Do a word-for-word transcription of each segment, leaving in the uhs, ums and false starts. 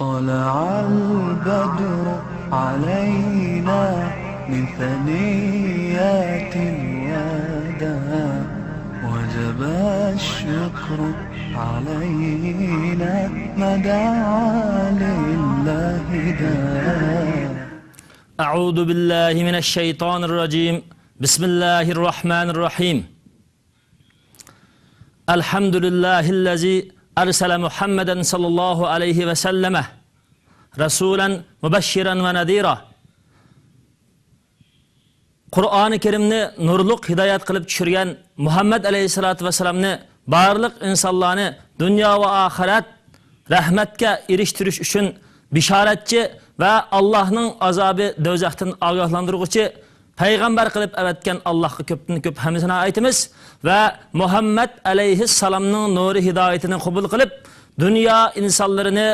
طلع البدر علينا من ثنيات الوداع، وجب الشكر علينا ما دعا لله داع. أعوذ بالله من الشيطان الرجيم. بسم الله الرحمن الرحيم. الحمد لله الذي أرسل محمدا صلى الله عليه وسلم رسولا مبشرا ونذيرا. قۇرئانى كەرىمنى نۇرلۇق ھىدايەت قىلىپ چۈشۈرگەن مۇھەممەد ئەلەيھىسسالاتۇ ۋەسسالامنى بارلىق ئىنسانلارنى دۇنيا ۋە ئاخىرەت رەھمەتكە ئېرىشتۈرۈش ئۈچۈن بېشارەتچى ۋە ئاللاھنىڭ ئازابى دوزاختىن ئاگاھلاندۇرغۇچى پەيغەمبەر قىلىپ ئەۋەتكەن ئاللاھقا كۆپتىن كۆپ ھەمدۇ سانا ئېيتىمىز ۋە مۇھەممەد ئەلەيھىسسالامنىڭ نۇرى ھىدايىتىنى قوبۇل قىلىپ، دۇنيا ئىنسانلىرىنى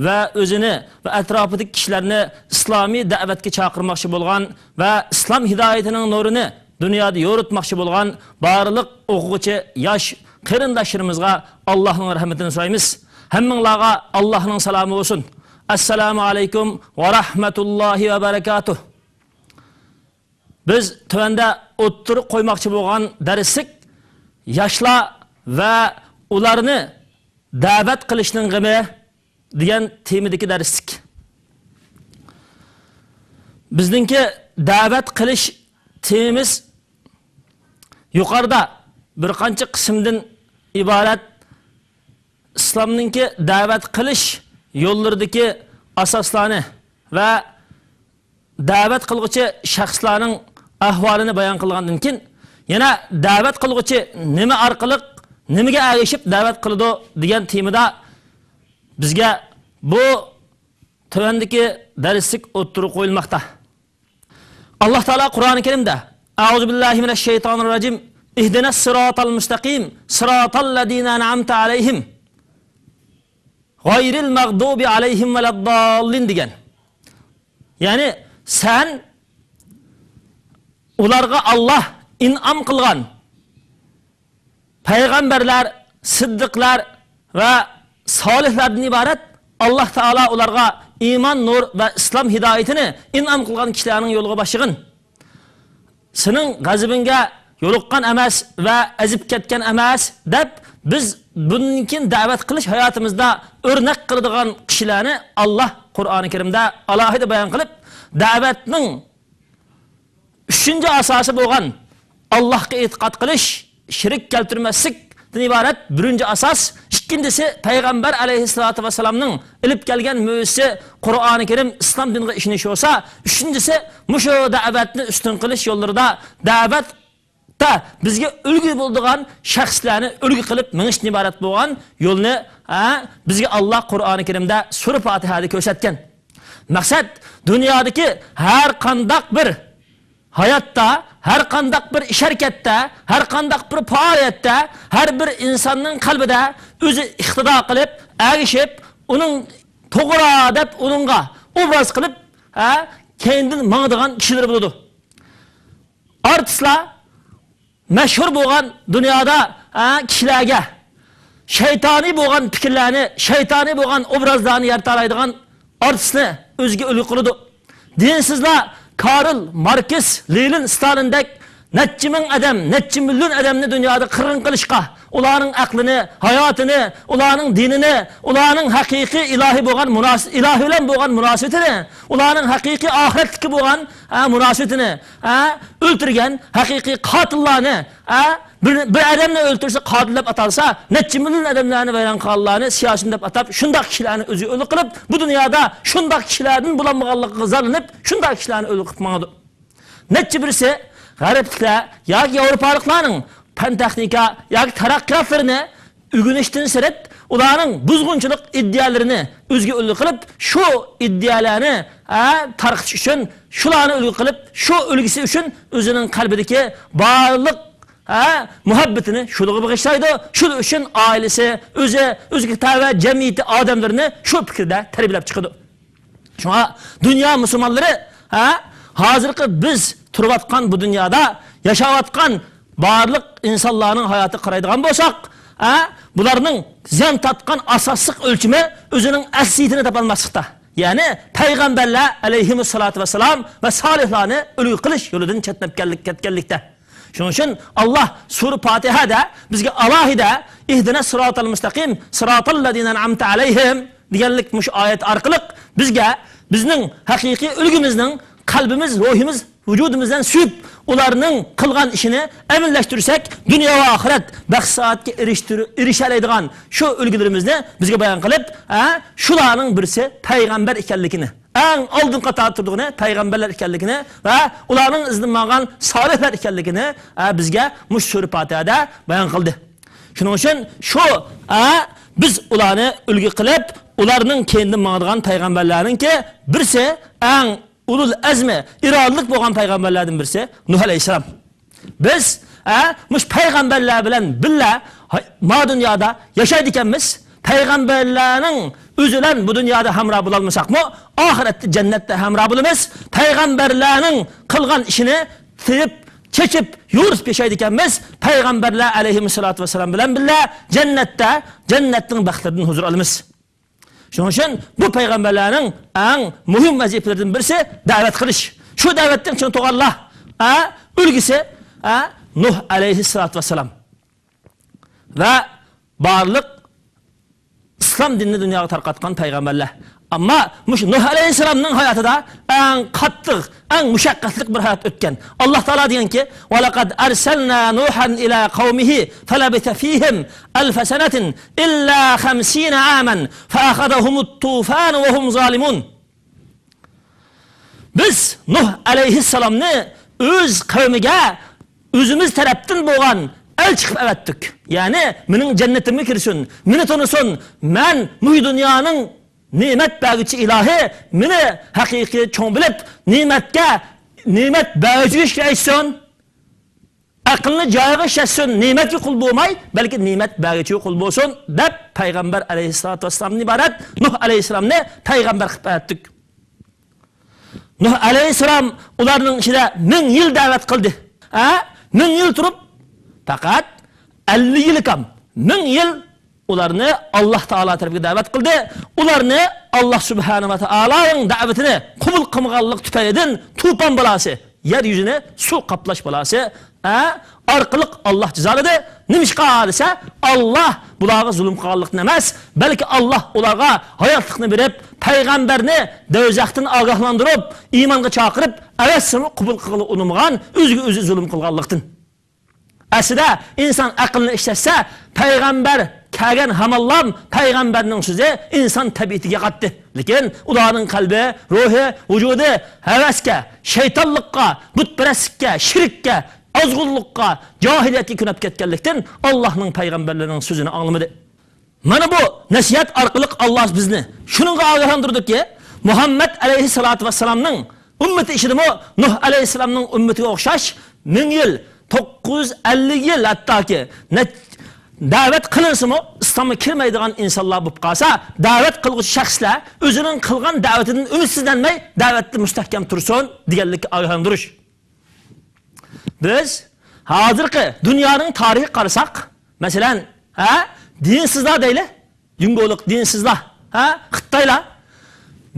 ۋە ئۆزىنى ۋە ئەتراپىدىكى كىشىلەرنى ئىسلامىي دەۋەتكە چاقىرماقچى بولغان ۋە ئىسلام ھىدايىتىنىڭ نۇرىنى دۇنيادا يورۇتماقچى بولغان بارلىق ئوقۇغۇچى ياش قېرىنداشلىرىمىزغا ئاللاھنىڭ رەھمىتىنى سورايمىز. ھەممىڭلارغا ئاللاھنىڭ سالامى بولسۇن. ئەسسالامۇ ئەلەيكۇم ۋە رەھمەتۇللاھى ۋە بەرەكاتۇھ. بىز تۆۋەندە ئوتتۇرىغا قويماقچى بولغان دەرسلىك ياشلار ۋە ئۇلارنى دەۋەت قىلىشنىڭ غېمى دېگەن تېمىدىكى دەرسلىك. بىزنىڭكى دەۋەت قىلىش تېمىمىز يۇقىرىدا بىر قانچە قىسىمدىن ئىبارەت ئىسلامنىڭكى دەۋەت قىلىش يوللىرىدىكى ئاساسلارنى ۋە دەۋەت قىلغۇچى شەخسلەرنىڭ ئەھۋالىنى بايان قىلغاندىن كېيىن، يەنە دەۋەت قىلغۇچى نېمە ئارقىلىق، نېمىگە ئەگىشىپ دەۋەت قىلىدۇ دېگەن تېمىدا بىزگە بۇ تۆۋەندىكى دەرسلىك ئوتتۇرىغا قويۇلماقتا. ئاللاھ تائالا قۇرئانى كەرىمدە، أعوذ بالله من الشيطان الرجيم، اهدنا الصراط المستقيم، صراط الذين أنعمت عليهم، غير المغضوب عليهم ولا الضالين دېگەن. يەنى سەن ئۇلارغا ئاللاھ ئىنئام قىلغان پەيغەمبەرلەر، سىددىقلار ۋە سالىھلاردىن ئىبارەت ئاللاھ تائالا ئۇلارغا ئىمان، نۇر ۋە ئىسلام ھىدايىتىنى ئىنئام قىلغان كىشىلەرنىڭ يولىغا باشلىغىن. سېنىڭ غەزىپىڭگە يولۇققان ئەمەس ۋە ئەزىپ كەتكەن ئەمەس، دەپ بىز بۇندىن كېيىن دەۋەت قىلىش ھاياتىمىزدا ئۆرنەك قىلىدىغان كىشىلەرنى ئاللاھ قۇرئانى كەرىمدە ئالاھىدە بايان قىلىپ، دەۋەتنىڭ ئۈچىنچى ئاساسى بولغان ئاللاھقا ئېتىقاد قىلىش، شېرىك كەلتۈرمەسلىكتىن ئىبارەت بىرىنچى ئاساس. ئىككىنچىسى، پەيغەمبەر ئەلەيھىسسالاتۇ ۋەسسالامنىڭ ئېلىپ كەلگەن مۆجىزىسى قۇرئانى كەرىم، ئىسلام دىنىغا ئىشىنىش بولسا، ئۈچىنچىسى، مۇشۇ دەۋەتنى ئۈستۈن قىلىش يوللىرىدا دەۋەتتە بىزگە ئۈلگە بولىدىغان شەخسلەرنى ئۈلگە قىلىپ مېڭىشتىن ئىبارەت بولغان يولنى، ھە، بىزگە ئاللاھ قۇرئانى كەرىمدە سۈرە پاتىھەدە كۆرسەتكەن. مەقسەت، دۇنيادىكى ھەر قانداق بىر ھاياتتا، ھەر قانداق بىر ئىش-ھەرىكەتتە، ھەر قانداق بىر پائالىيەتتە، ھەر بىر ئىنساننىڭ قەلبىدە ئۆزى ئىقتىدا قىلىپ، ئەگىشىپ، ئۇنىڭ توغرا دەپ ئۇنىڭغا ئوبراز قىلىپ، ھە، كەينىدىن ماڭىدىغان كىشىلىرى بولىدۇ. ئارتىسلار مەشھۇر بولغان دۇنيادا، ھە، كىشىلەرگە شەيتانىي بولغان پىكىرلەرنى، شەيتانىي بولغان ئوبرازلارنى يارىتالايدىغان ئارتىسنى ئۆزىگە ئۈلگە قىلىدۇ. دىنسىزلار كارل ماركس، لېنىن، ستالىندەك نەچچە مىڭ ئادەم، نەچچە مىليون ئادەمنى دۇنيادا قىرغىن قىلىشقا، ئۇلارنىڭ ئەقلىنى، ھاياتىنى، ئۇلارنىڭ دىنىنى، ئۇلارنىڭ ھەقىقىي ئىلاھى بولغان مۇناس-، ئىلاھى بىلەن بولغان مۇناسىۋىتىنى، ئۇلارنىڭ ھەقىقىي ئاخىرەتتىكى بولغان، ئە، مۇناسىۋىتىنى، ئە، ئۆلتۈرگەن ھەقىقىي قاتىللارنى، ئە، بىر، بىر ئادەمنى ئۆلتۈرسە قاتىل دەپ ئاتالسا، نەچچە مىليون ئادەملەرنى ۋەيران قىلغانلارنى سىياسىيون دەپ ئاتاپ، شۇنداق كىشىلەرنى ئۆزى ئۆلۈك قىلىپ، بۇ دۇنيادا شۇنداق كىشىلەردىن بولالمىغانلىقىغا زارلىنىپ، شۇنداق كىشىلەرنى ئۆلۈك قىلىپ ماڭىدۇ. نەچچە بىرسى غەربلىكلەر ياكى ياۋروپالىقلارنىڭ پەن تېخنىكا ياكى تەرەققىياتلىرىنى ئۆگىنىشتىن سىرت، ئۇلارنىڭ بۇزغۇنچىلىق ئىدىيەلىرىنى ئۆزىگە ئۈلگە قىلىپ، شۇ ئىدىيەلەرنى، ھە، تارقىتىش ئۈچۈن، شۇلارنى ئۈلگە قىلىپ، شۇ ئۈلگىسى ئۈچۈن ئۆزىنىڭ قەلبىدىكى بارلىق، ھە، مۇھەببىتىنى شۇلارغا بېغىشلايدۇ. شۇ ئۈچۈن ئائىلىسى، ئۆزى، ئۆزىگە تەۋە جەمئىيىتى ئادەملىرىنى شۇ پىكىردە تەربىيەلەپ چىقىدۇ. شۇڭا دۇنيا مۇسۇلمانلىرى، ھە، ھازىرقى بىز تۇرۇۋاتقان بۇ دۇنيادا ياشاۋاتقان بارلىق ئىنسانلارنىڭ ھاياتىغا قارايدىغان بولساق، ئە، بۇلارنىڭ زىيان تارتقان ئاساسلىق ئۆلچىمى ئۆزىنىڭ ئەسلىيىتىنى تاپالماسلىقتا. يەنى پەيغەمبەرلەر ئەلەيھىمۇسسالاتۇ ۋەسسالام ۋە سالىھلارنى ئۈلگە قىلىش يولىدىن چەتنەپ كەللىك-، كەتكەنلىكتە. شۇنىڭ ئۈچۈن ئاللاھ سۈرە پاتىھەدە بىزگە ئالاھىدە «ئىھدىنەس سىراتال مۇستەقىم، سىراتاللەزىنە ئەنئەمتە ئەلەيھىم» دېگەنلىك مۇشۇ ئايەت ئارقىلىق بىزگە بىزنىڭ ھەقىقىي ئۈلگىمىزنىڭ قەلبىمىز، روھىمىز، ۋۇجۇدىمىزدىن سۆيۈپ، ئۇلارنىڭ قىلغان ئىشىنى ئەمەللەشتۈرسەك، دۇنيا ۋە ئاخىرەت بەخت-سائادەتكە ئېرىشتۈر-، ئېرىشەلەيدىغان شۇ ئۈلگىلىرىمىزنى بىزگە بايان قىلىپ، ھە، شۇلارنىڭ بىرسى پەيغەمبەر ئىكەنلىكىنى، ئەڭ ئالدىنقى قاتاردا تۇرىدىغىنى پەيغەمبەرلەر ئىكەنلىكىنى ۋە ئۇلارنىڭ ئىزىدىن ماڭغان سالىھلار ئىكەنلىكىنى، ھە، بىزگە مۇشۇ سۈرە پاتىھەدە بايان قىلدى. شۇنىڭ ئۈچۈن شۇ، ھە، بىز ئۇلارنى ئۈلگە قىلىپ، ئۇلارنىڭ كەينىدىن ماڭىدىغان پەيغەمبەرلەرنىڭكى بىرسى، ئەڭ ئۇلۇل ئەزمى، ئىرادىلىك بولغان پەيغەمبەرلەردىن بىرسى نۇھ ئەلەيھىسسالام. بىز، ئە، مۇشۇ پەيغەمبەرلەر بىلەن بىللە ھاي-، ما دۇنيادا ياشايدىكەنمىز. پەيغەمبەرلەرنىڭ ئۆزى بىلەن بۇ دۇنيادا ھەمراھ بولالمىساقمۇ، ئاخىرەتتە جەننەتتە ھەمراھ بولىمىز. پەيغەمبەرلەرنىڭ قىلغان ئىشىنى سۆيۈپ، چېچىپ، يورۇتۇپ ياشايدىكەنمىز. پەيغەمبەرلەر ئەلەيھىمۇسسالاتۇ ۋەسسالام بىلەن بىللە جەننەتتە، جەننەتنىڭ بەختلىرىدىن ھۇزۇر ئالىمىز. شۇنىڭ ئۈچۈن بۇ پەيغەمبەرلەرنىڭ ئەڭ مۇھىم ۋەزىپىلىرىدىن بىرسى دەۋەت قىلىش. شۇ دەۋەتنىڭ چىڭ تۇرغانلار، ئە، ئۈلگىسى، ئە، نۇھ ئەلەيھىسسالاتۇ ۋەسسالام ۋە بارلىق ئىسلام دىنىنى دۇنياغا تارقاتقان پەيغەمبەرلەر. ئەمما مۇشۇ نۇھ ئەلەيھىسسالامنىڭ ھاياتىدا ئەڭ قاتتىق، ئەڭ مۇشەققەتلىك بىر ھايات ئۆتكەن. ئاللاھ تائالا دېگەنكى، «ولقد أرسلنا نوحا إلى قومه فلبث فيهم ألف سنة إلا خمسين عاما فأخذهم الطوفان وهم ظالمون.» بىز نۇھ ئەلەيھىسسالامنى ئۆز قەۋمىگە ئۆزىمىز تەرەپتىن بولغان ئەلچى قىلىپ ئەۋەتتۇق. يەنى، مېنىڭ جەننىتىمگە كىرسۇن، مېنى تونۇسۇن، مەن مۇشۇ دۇنيانىڭ نېمەت بەرگۈچى ئىلاھى، مېنى ھەقىقىي چوڭ بىلىپ، نېمەتكە، نېمەت بەرگۈچىگە ئىشلەتسۇن، ئەقلىنى جايىغا ئىشلەتسۇن، نېمەتكە قۇل بولماي، بەلكى نېمەت بەرگۈچىگە قۇل بولسۇن، دەپ پەيغەمبەر ئەلەيھىسسالاتۇ ۋەسسالامدىن ئىبارەت نۇھ ئەلەيھىسسالامنى پەيغەمبەر قىلىپ ئەۋەتتۇق. نۇھ ئەلەيھىسسالام ئۇلارنىڭ ئىچىدە مىڭ يىل دەۋەت قىلدى. ھە؟ مىڭ يىل تۇرۇپ، پەقەت ئەللىك يىل كام، مىڭ يىل ئۇلارنى ئاللاھ تائالا تەرىپىگە دەۋەت قىلدى. ئۇلارنى ئاللاھ سۇبھانەھۇ ۋە تائالانىڭ دەۋىتىنى قوبۇل قىلمىغانلىق تۈپەيلىدىن توپان بالاسى، يەر يۈزىنى سۇ قاپلاش بالاسى، ئە، ئارقىلىق ئاللاھ جازالىدى. نېمىشقا دېسە، ئاللاھ بۇلارغا زۇلۇم قىلغانلىقتىن ئەمەس، بەلكى ئاللاھ ئۇلارغا ھاياتلىقنى بېرىپ، پەيغەمبەرنى دوزاختىن ئاگاھلاندۇرۇپ، ئىمانغا چاقىرىپ، ئەۋەتسىمۇ قوبۇل قىلغىلى ئۇنىمىغان، ئۆزىگە ئۆزى زۇلۇم قىلغانلىقتىن. ئەسلىدە ئىنسان ئەقلىنى ئىشلەتسە، پەيغەمبەر كەلگەن ھامانلام پەيغەمبەرنىڭ سۆزى ئىنسان تەبىئىتىگە ياقاتتى. لېكىن ئۇلارنىڭ قەلبى، روھى، ۋۇجۇدى ھەۋەسكە، شەيتانلىققا، بۇتپەرەسلىككە، شىرككە، ئازغۇنلۇققا، جاھىلىيەتكە كۆنۈپ كەتكەنلىكتىن، ئاللاھنىڭ پەيغەمبەرلىرىنىڭ سۆزىنى ئاڭلىمىدى. مانا بۇ نەسىھەت ئارقىلىق ئاللاھ بىزنى شۇنىڭغا ئاگاھلاندۇرىدۇكى، مۇھەممەد ئەلەيھىسسالاتۇ ۋەسسالامنىڭ ئۈممىتى ئىچىدىمۇ نۇھ ئەلەيھىسسالامنىڭ ئۈممىتىگە ئوخشاش مىڭ يىل، توققۇز يۈز ئەللىك يىل ھەتتاكى نەچ-، دەۋەت قىلىنسىمۇ ئىسلامغا كىرمەيدىغان ئىنسانلار بولۇپ قالسا، دەۋەت قىلغۇچى شەخسلەر ئۆزىنىڭ قىلغان دەۋىتىدىن ئۈمىدسىزلەنمەي، دەۋەتتە مۇستەھكەم تۇرسۇن دېگەنلىككە ئاگاھلاندۇرۇش. بىز ھازىرقى دۇنيانىڭ تارىخىغا قارىساق، مەسىلەن، ھە، دىنسىزلار دەيلى، جۇڭگولۇق دىنسىزلار، ھە، خىتايلار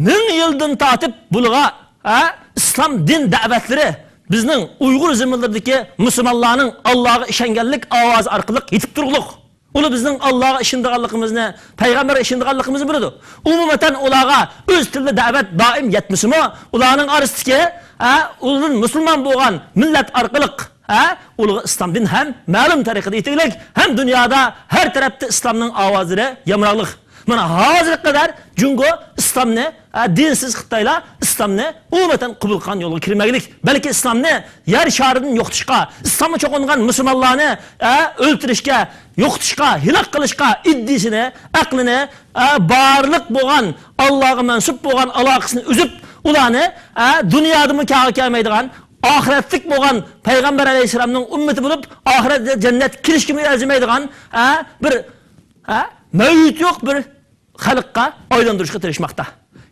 مىڭ يىلدىن تارتىپ بۇلغا، ھە، ئىسلام دىن دەۋەتلىرى بىزنىڭ ئۇيغۇر زېمىنلىرىدىكى مۇسۇلمانلارنىڭ ئاللاغا ئىشەنگەنلىك ئاۋازى ئارقىلىق يېتىپ تۇرغۇلۇق. ئۇلار بىزنىڭ ئاللاغا ئىشىنىدىغانلىقىمىزنى، پەيغەمبەرگە ئىشىنىدىغانلىقىمىزنى بىلىدۇ. ئومۇمەن ئۇلارغا ئۆز تىلىدا دەۋەت دائىم يەتمىسىمۇ، ئۇلارنىڭ ئارىسىدىكى، ھە، ئۇلىدىن مۇسۇلمان بولغان مىللەت ئارقىلىق، ھە، ئۇلىغا ئىسلام دىن ھەم مەلۇم تەرىقىدە يېتىگلىك، ھەم دۇنيادا ھەر تەرەپتە ئىسلامنىڭ ئاۋازلىرى ياڭراقلىق. مانا ھازىرغا قەدەر جۇڭگو ئىسلامنى، ھە، دىنسىز خىتايلار ئىسلامنى ئومۇمەن قوبۇل قىلغان يولغا كىرمەكلىك، بەلكى ئىسلامنى يەر شارىدىن يوقىتىشقا، ئىسلامغا چوقۇنغان مۇسۇلمانلارنى، ھە، ئۆلتۈرۈشكە، يوقىتىشقا، ھالاك قىلىشقا ئىدىيىسىنى، ئەقلىنى، ھە، بارلىق بولغان ئاللاغا مەنسۇپ بولغان ئالاقىسىنى ئۈزۈپ، ئۇلارنى، ھە، دۇنيادىمۇ كارغا كەلمەيدىغان، ئاخىرەتلىك بولغان پەيغەمبەر ئەلەيھىسسالامنىڭ ئۈممىتى بولۇپ، ئاخىرەتتە جەننەتكە كىرىشكىمۇ ئەرزىمەيدىغان، ھە، بىر، ھە، مەۋجۇتى يوق بىر خەلققە ئايلاندۇرۇشقا تىرىشماقتا.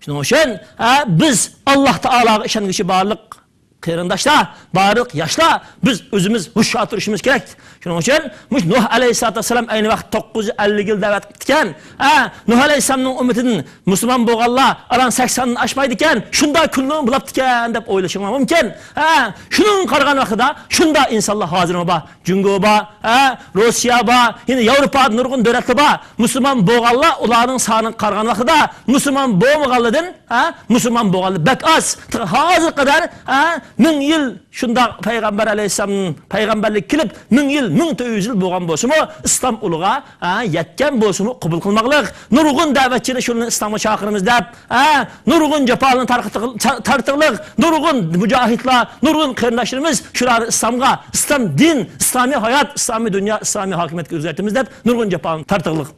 شۇنىڭ ئۈچۈن، ھە، بىز ئاللاھ تائالاغا ئىشەنگۈچى بارلىق قېرىنداشلار، بارلىق ياشلار، بىز ئۆزىمىز ھوشيار تۇرۇشىمىز كېرەك. شۇنىڭ ئۈچۈن مۇشۇ نۇھ ئەلەيھىسسالاتۇ ۋەسسالام ئەينى ۋاقىت توققۇز يۈز ئەللىك يىل دەۋەت قىپتىكەن. ھە، نۇھ ئەلەيھىسسالامنىڭ ئۈممىتىدىن مۇسۇلمان بولغانلار ئاران سەكسەندىن ئاشمايدىكەن، شۇنداق كۈنلىرىمۇ بولاپتىكەن دەپ ئويلىشىڭلار مۇمكىن. ھە، شۇنىڭغا قارىغان ۋاقتىدا شۇنداق ئىنسانلار ھازىرمۇ بار. جۇڭگو بار، ھە، روسىيە بار، يەنە ياۋروپادا نۇرغۇن دۆلەتلەر بار. مۇسۇلمان بولغانلار ئۇلارنىڭ سانىغا قارىغان ۋاقتىدا مۇسۇلمان بولمىغانلاردىن، ھە، مۇسۇلمان بولغانلار بەك ئاز. ھازىرغا قەدەر، ھە، مىڭ يىل شۇنداق پەيغەمبەر ئەلەيھىسسالام پەيغەمبەرلىك كېلىپ، مىڭ يىل، مىڭ تۆت يۈز يىل بولغان بولسىمۇ، ئىسلام ئۇلىغا، ھە، يەتكەن بولسىمۇ قوبۇل قىلماقلىق. نۇرغۇن دەۋەتچىلەر شۇلارنى ئىسلامغا چاقىرىمىز دەپ، ھە، نۇرغۇن جاپالارنى تارقىتىغ-، تا-، تارتىغلىق، نۇرغۇن مۇجاھىدلار، نۇرغۇن قېرىنداشلىرىمىز شۇلارنى ئىسلامغا، ئىسلام دىن، ئىسلامىي ھايات، ئىسلامىي دۇنيا، ئىسلامىي ھاكىمىيەتكە ئۆزگەرتىمىز دەپ نۇرغۇن جاپالارنى تارتىغلىق.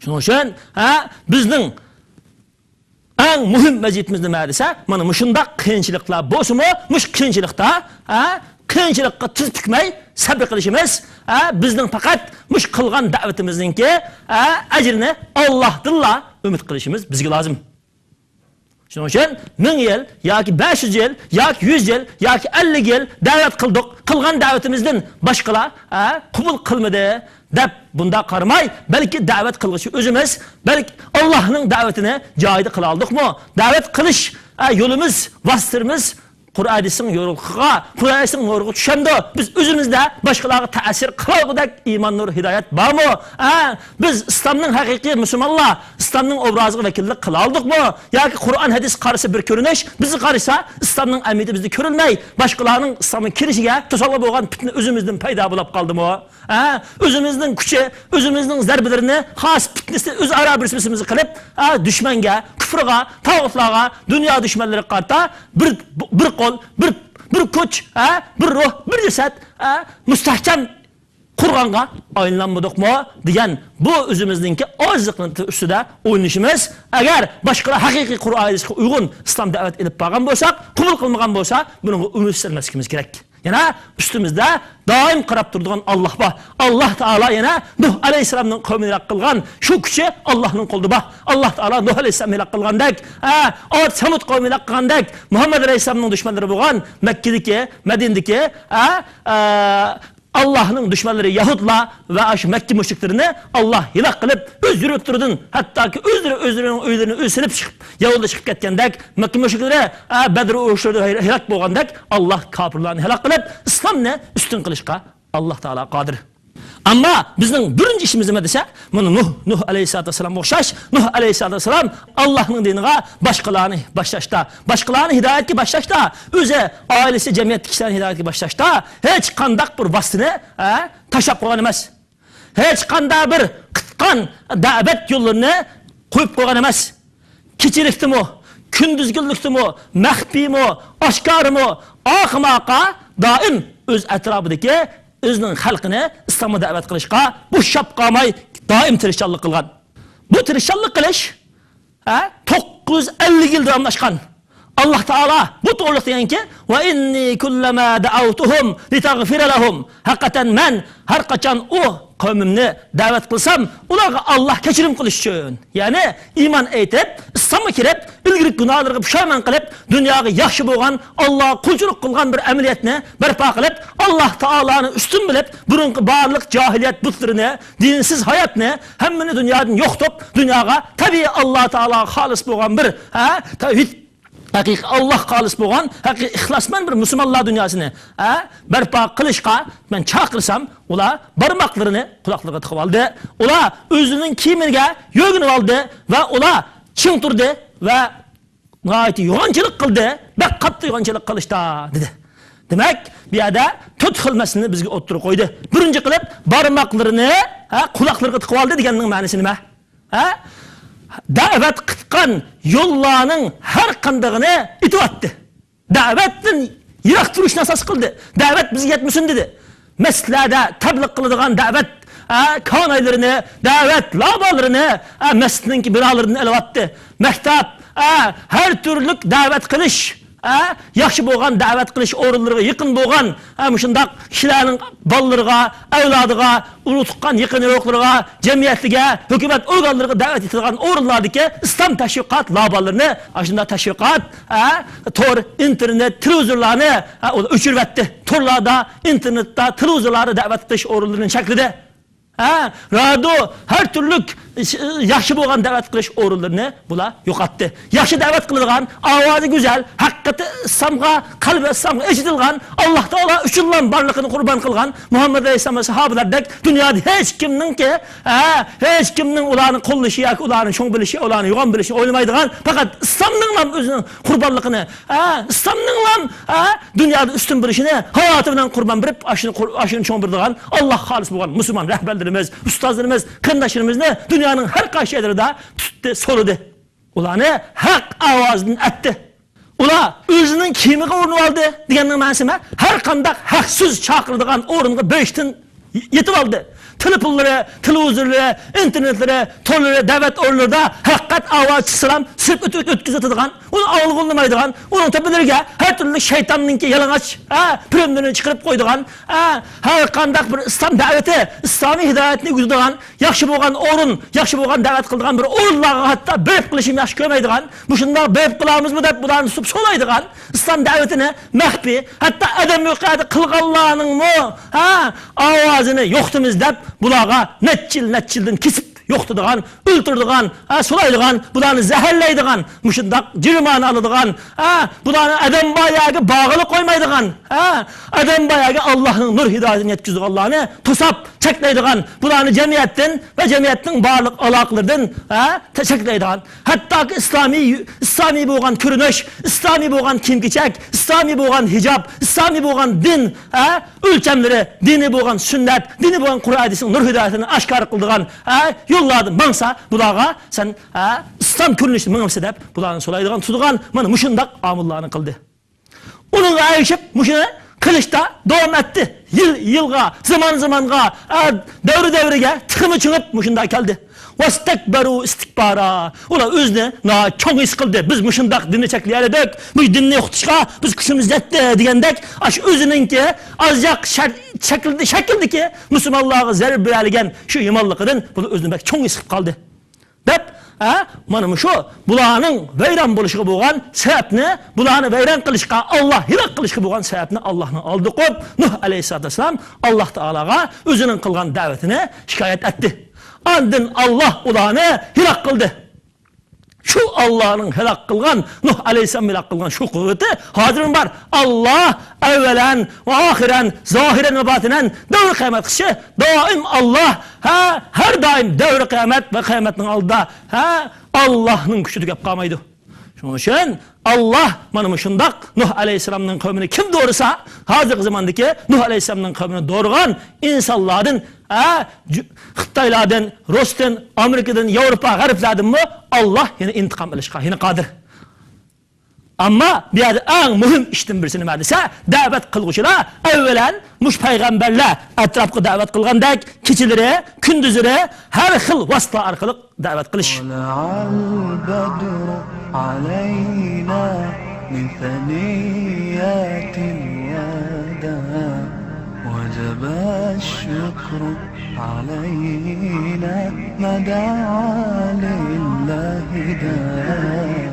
شۇنىڭ ئۈچۈن، ھە، بىزنىڭ ئەڭ مۇھىم ۋەزىپىمىز نېمە دېسە، مانا مۇشۇنداق قىيىنچىلىقلار بولسىمۇ، مۇشۇ قىيىنچىلىقتا، ھە، قىيىنچىلىققا تىز پۈكمەي سەبرى قىلىشىمىز، ھە، بىزنىڭ پەقەت مۇشۇ قىلغان دەۋىتىمىزنىڭكى، ھە، ئەجرىنى ئاللاھتىنلا ئۈمىد قىلىشىمىز بىزگە لازىم. شۇنىڭ ئۈچۈن مىڭ يىل ياكى بەش يۈز يىل ياكى يۈز يىل ياكى ئەللىك يىل دەۋەت قىلدۇق. قىلغان دەۋىتىمىزدىن باشقىلار، ھە، قوبۇل قىلمىدى دەپ بۇنداق قارىماي، بەلكى دەۋەت قىلغۇچى ئۆزىمىز، بەلكى ئاللاھنىڭ دەۋىتىنى جايىدا قىلالدۇقمۇ؟ دەۋەت قىلىش، ھە، يولىمىز، ۋاسىتىلىرىمىز قۇرئان ھەدىسنىڭ يورۇقلۇقىغا، قۇرئان ھەدىسنىڭ نۇرىغا چۈشەمدۇ؟ بىز ئۆزىمىزدە باشقىلارغا تەسىر قىلالىغۇدەك ئىمان نۇر ھىدايەت بارمۇ؟ ھە؟ بىز ئىسلامنىڭ ھەقىقىي مۇسۇلمانلار، ئىسلامنىڭ ئوبرازىغا ۋەكىللىك قىلالدۇقمۇ؟ ياكى قۇرئان ھەدىس قارىسا بىر كۆرۈنۈش، بىزگە قارىسا ئىسلامنىڭ ئەمەلىيىتى بىزدە كۆرۈلمەي، باشقىلارنىڭ ئىسلامغا كىرىشىگە توسالغۇ بولغان پىتنە ئۆزىمىزدىن پەيدا بولۇپ قالدىمۇ؟ ھە؟ ئۆزىمىزنىڭ كۈچى، ئۆزىمىزنىڭ زەربىلىرىنى خاس پىتنىسى ئۆزئارا بىرسىمىزگە قىلىپ، ھە، دۈشمەنگە، كۇفرغا، تاغۇتلارغا، دۇنيا دۈشمەنلىرىگە قارىتا بىر، بىر قول، بىر، بىر كۈچ، ھە، بىر روھ، بىر جەسەت، ھە، مۇستەھكەم قورغانغا ئايلانمىدۇقمۇ دېگەن بۇ ئۆزىمىزنىڭكى ئاجىزلىقنىڭ ئۈستىدە ئويلىنىشىمىز. ئەگەر باشقىلار ھەقىقىي قۇرئان ھەدىسكە ئۇيغۇن ئىسلام دەۋەت ئېلىپ بارغان بولساق، قوبۇل قىلمىغان بولسا، بۇنىڭغا ئۈمىدسىزلەنمەسلىكىمىز كېرەك. يەنە ئۈستىمىزدە دائىم قاراپ تۇرىدىغان ئاللاھ بار. ئاللاھ تائالا يەنە نۇھ ئەلەيھىسسالامنىڭ قەۋمىنى ھالاك قىلغان شۇ كۈچى ئاللاھنىڭ قولىدا بار. ئاللاھ تائالا نۇھ ئەلەيھىسسالامنى ھالاك قىلغاندەك، ھە، ئاد سەمۇد قەۋمىنى ھالاك قىلغاندەك، مۇھەممەد ئەلەيھىسسالامنىڭ دۈشمەنلىرى بولغان مەككىدىكى، مەدىنىدىكى، ھە، ئە، ئاللاھنىڭ دۈشمەنلىرى يەھۇدلار ۋە ئاشۇ مەككە مۇشرىكلىرىنى ئاللاھ ھالاك قىلىپ، ئۆز يۇرتلىرىدىن، ھەتتاكى ئۆزلىرى ئۆزلىرىنىڭ ئۆيلىرىنى ئۆزى سېلىپ چىقىپ، يەھۇدلار چىقىپ كەتكەندەك، مەككە مۇشرىكلىرى، ئە، بەدر ئۇرۇشلىرىدا ھالاك بولغاندەك، ئاللاھ كاپىرلارنى ھالاك قىلىپ، ئىسلامنى ئۈستۈن قىلىشقا ئاللاھ تائالا قادىر. ئەمما بىزنىڭ بىرىنچى ئىشىمىز نېمە دېسە، مانا نۇھ، نۇھ ئەلەيھىسسالاتۇ ۋەسسالامغا ئوخشاش، نۇھ ئەلەيھىسسالاتۇ ۋەسسالام ئاللاھنىڭ دىنىغا باشقىلارنى باشلاشتا، باشقىلارنى ھىدايەتكە باشلاشتا، ئۆزى، ئائىلىسى، جەمئىيەتتىكى كىشىلەرنى ھىدايەتكە باشلاشتا ھېچقانداق بىر ۋاسىتىنى، ھە، تاشلاپ قويغان ئەمەس. ھېچقانداق بىر قىتقان دەۋەت يوللىرىنى قويۇپ قويغان ئەمەس. كېچىلىكتىمۇ، كۈندۈزگۈنلۈكتىمۇ، مەخپىيمۇ، ئاشكارىمۇ، ئاقىماقا دائىم ئۆز ئەتراپىدىكى ئۆزىنىڭ خەلقىنى ئىسلامغا دەۋەت قىلىشقا بوشاپ قالماي دائىم تىرىشچانلىق قىلغان. بۇ تىرىشچانلىق قىلىش، ھە، توققۇز يۈز ئەللىك يىل داۋاملاشقان. ئاللاھ تائالا بۇ توغرىلىق دېگەنكى، «ۋە ئىننى كۇللەما دەئەۋتۇھۇم لىتەغفىرە لەھۇم.» ھەقىقەتەن مەن ھەر قاچان ئۇ قەۋمىمنى دەۋەت قىلسام، ئۇلارغا ئاللاھ كەچۈرۈم قىلىش ئۈچۈن، يەنى ئىمان ئېيتىپ، ئىسلامغا كىرىپ، ئىلگىرىكى گۇناھلىرىغا پۇشايمان قىلىپ، دۇنياغا ياخشى بولغان، ئاللاھقا قۇلچىلىق قىلغان بىر ئەمەلىيەتنى بەرپا قىلىپ، ئاللاھ تائالانى ئۈستۈن بىلىپ، بۇرۇنقى بارلىق جاھىلىيەت بۇتلىرىنى، دىنسىز ھاياتنى، ھەممىنى دۇنيادىن يوقىتىپ، دۇنياغا تەبىئىي ئاللاھ تائالاغا خالىس بولغان بىر، ھە، تەۋھىد، ھەقىقىي ئاللاھقا خالىس بولغان، ھەقىقىي ئىخلاسمەن بىر مۇسۇلمانلار دۇنياسىنى، ھە، بەرپا قىلىشقا مەن چاقىرسام، ئۇلار بارماقلىرىنى قۇلاقلىرىغا تىقىۋالدى. ئۇلار ئۆزىنىڭ كىيىمىگە يۆگىنىۋالدى ۋە ئۇلار چىڭ تۇردى ۋە ناھايىتى يوغانچىلىق قىلدى، بەك قاتتىق يوغانچىلىق قىلىشتا، دېدى. دېمەك، بۇ يەردە تۆت خىل مەسىلىنى بىزگە ئوتتۇرىغا قويدى. بىرىنچى قىلىپ، بارماقلىرىنى، ھە، قۇلاقلىرىغا تىقىۋالدى دېگەننىڭ مەنىسى نېمە؟ ھە؟ دەۋەت قىتقان يوللارنىڭ ھەر قاندىقىنى ئېتىۋەتتى. دەۋەتتىن يىراق تۇرۇشنى ئاساس قىلدى. دەۋەت بىزگە يەتمىسۇن دېدى. مەسچىتلەردە تەبلىغ قىلىدىغان دەۋەت، ھە، كانايلىرىنى، دەۋەت لابالىرىنى، ھە، مەسچىتنىڭكى بىنالىرىدىن ئېلىۋەتتى. مەكتەپ، ھە، ھەر تۈرلۈك دەۋەت قىلىش، ئە، ياخشى بولغان دەۋەت قىلىش ئورۇنلىرىغا يېقىن بولغان، ئە، مۇشۇنداق كىشىلەرنىڭ بالىلىرىغا، ئەۋلادىغا، ئۇرۇق تۇغقان يېقىن يورۇقلىرىغا، جەمئىيەتلىرىگە، ھۆكۈمەت ئورگانلىرىغا دەۋەت ئېتىدىغان ئورۇنلاردىكى ئىسلام تەشۋىقات لابالىرىنى، ئاشۇنداق تەشۋىقات، ئە، تور، ئىنتېرنېت، تېلېۋىزورلارنى، ئە، ئۇلار ئۆچۈرۈۋەتتى. تورلاردا، ئىنتېرنېتتا، تېلېۋىزورلاردا دەۋەت قىلىش ئورۇنلىرىنى چەكلىدى. ھە، رادىيو، ھەر تۈرلۈك ياخشى بولغان دەۋەت قىلىش ئورۇنلىرىنى بۇلار يوقاتتى. ياخشى دەۋەت قىلىدىغان، ئاۋازى گۈزەل، ھەقىقىتى ئىسلامغا، قەلبى ئىسلامغا ئېچىلغان، ئاللا تائالا ئۈچۈنلا بارلىقىنى قۇربان قىلغان مۇھەممەد ئەلەيھىسسالام ۋە ساھابىلەردەك دۇنيادا ھېچ كىمنىڭكى، ھە، ھېچ كىمنىڭ ئۇلارنى قوللىشى ياكى ئۇلارنى چوڭ بىلىشى، ئۇلارنى يوغان بىلىشىنى ئويلىمايدىغان، پەقەت ئىسلامنىڭلا ئۆزىنىڭ قۇربانلىقىنى، ھە، ئىسلامنىڭلا، ھە، دۇنيادا ئۈستۈن بولۇشىنى ھاياتى بىلەن قۇربان بېرىپ، ئاشۇنى قۇر-، ئاشۇنى چوڭ بېرىدىغان، ئاللاغا خالىس بولغان مۇسۇلمان رەھبەرلىرىمىز، ئۇستازلىرىمىز، قېرىنداشلىرىمىزنى دۇنيانىڭ ھەر قايسى يەرلىرىدە تۇتتى، سولىدى. ئۇلارنى ھەق ئاۋازىدىن ئەتتى. ئۇلار ئۆزىنىڭ كىيىمىگە ئورىنىۋالدى دېگەننىڭ مەنىسى نېمە؟ ھەر قانداق ھەقسىز چاقىرىدىغان ئورۇنغا بېرىشتىن يېتىۋالدى. تېلېفونلىرى، تېلېۋىزورلىرى، ئىنتېرنېتلىرى، تورلىرى، دەۋەت ئورۇنلىرىدا ھەقىقەت ئاۋازى چىقسىلا سىرت ئۆت-، ئۆت-، ئۆتكۈزۈۋېتىدىغان، ئۇنى ئاڭلىغۇلىمايدىغان، ئۇنىڭ تۆپىلىرىگە ھەر تۈرلۈك شەيتاننىڭكى يالىڭاچ، ھە، پىرىملىرىنى چىقىرىپ قويىدىغان، ھە، ھەر قانداق بىر ئىسلام دەۋىتى، ئىسلامىي ھىدايەتنى يۈرگۈزىدىغان، ياخشى بولغان ئورۇن، ياخشى بولغان دەۋەت قىلىدىغان بىر ئورۇنلارغا ھەتتا بېرىپ قېلىشنى ياخشى كۆرمەيدىغان، مۇشۇنداق بېرىپ قالامىزمۇ دەپ بۇلارنى سوپ-، سولايدىغان، ئىسلام دەۋىتىنى مەخپىي، ھەتتا ئادەم يوق يەردە قىلغانلارنىڭمۇ، ھە، ئاۋازىنى يوقىتىمىز دەپ، بۇلارغا نەچچە يىل، نەچچە يىلدىن كېسىپ يوقىتىدىغان، ئۆلتۈرىدىغان، ھە، سولايدىغان، بۇلارنى زەھەرلەيدىغان، مۇشۇنداق جەرىمانە ئالىدىغان، ھە، بۇلارنى ئادەم بار يەرگە بارغىلى قويمايدىغان، ھە، ئادەم بار يەرگە ئاللاھنىڭ نۇر ھىدايىتىنى يەتكۈزىدىغانلارنى توساپ، چەكلەيدىغان، بۇلارنى جەمئىيەتتىن ۋە جەمئىيەتنىڭ بارلىق ئالاقىلىرىدىن، ھە، چەكلەيدىغان، ھەتتاكى ئىسلامىي، ئىسلامىي بولغان كۆرۈنۈش، ئىسلامىي بولغان كىيىم-كېچەك، ئىسلامىي بولغان ھىجاب، ئىسلامىي بولغان دىن، ھە، ئۆلچەملىرى، دىنىي بولغان سۈننەت، دىنىي بولغان قۇرئان ھەدىسنىڭ نۇر ھىدايىتىنى ئاشكارا قىلىدىغان، ھە، يوللاردىن ماڭسا، بۇلارغا سەن، ھە، ئىسلام كۆرۈنۈشىدە مېڭىپسەن دەپ، بۇلارنى سولايدىغان، تۇتىدىغان، مانا مۇشۇنداق ئامىللارنى قىلدى. ئۇنىڭغا ئەگىشىپ مۇشۇنى قىلىشتا داۋام ئەتتى. يىل يىلغا، زامان زامانغا، ئە، دەۋر دەۋرگە تېخىمۇ چىڭىپ مۇشۇنداق كەلدى. ۋەستەكبەرۇ ئىستىكبارا. ئۇلار ئۆزىنى ناھايىتى چوڭ ھېس قىلدى. بىز مۇشۇنداق دىننى چەكلىيەلىدۇق. بۇ دىننى يوقىتىشقا بىز كۈچىمىز يەتتى دېگەندەك، ئاشۇ ئۆزىنىڭكى ئازراق شەر-، شەكىلدە، شەكىلدىكى مۇسۇلمانلارغا زەربە بېرەلىگەن شۇ يامانلىقىدىن بۇلار ئۆزىنى بەك چوڭ ھېس قىلىپ قالدى. دەپ، ھە، مانا مۇشۇ بۇلارنىڭ ۋەيران بولۇشىغا بولغان سەۋەبنى، بۇلارنى ۋەيران قىلىشقا، ئاللا ھالاك قىلىشقا بولغان سەۋەبنى ئاللانىڭ ئالدىغا قويۇپ، نۇھ ئەلەيھىسسالاتۇ ۋەسسالام ئاللا تائالاغا ئۆزىنىڭ قىلغان دەۋىتىنى شىكايەت ئەتتى. ئاندىن ئاللا ئۇلارنى ھالاك قىلدى. شۇ ئاللانىڭ ھالاك قىلغان، نۇھ ئەلەيھىسسالام ھالاك قىلغان شۇ قۇۋۋىتى ھازىرمۇ بار. ئاللا ئەۋۋەلەن ۋە ئاخىرەن، زاھىرەن ۋە باتىنەن، دەۋر قىيامەتكىچە دائىم ئاللا، ھە، ھەر دائىم دەۋر قىيامەت ۋە قىيامەتنىڭ ئالدىدا، ھە، ئاللانىڭ كۈچى تۈگەپ قالمايدۇ. شۇنىڭ ئۈچۈن ئاللا مانا مۇشۇنداق نۇھ ئەلەيھىسسالامنىڭ قەۋمىنى كىم دورىسا، ھازىرقى زاماندىكى نۇھ ئەلەيھىسسالامنىڭ قەۋمىنى دورىغان ئىنسانلاردىن، ھە، جۇ-، خىتايلاردىن، رۇستىن، ئامېرىكىدىن، ياۋروپا، غەربلەردىنمۇ ئاللا يەنە ئىنتىقام ئېلىشقا يەنە قادىر. ئەمما بۇ يەردە ئەڭ مۇھىم ئىشتىن بىرسى نېمە دېسە، دەۋەت قىلغۇچىلار ئەۋۋەلەن مۇشۇ پەيغەمبەرلەر ئەتراپقا دەۋەت قىلغاندەك، كېچىلىرى، كۈندۈزلىرى ھەر خىل ۋاسىتىلەر ئارقىلىق دەۋەت قىلىش. طلع البدر علينا من ثنيات الوداع، وجب الشكر علينا ما دعا لله داع.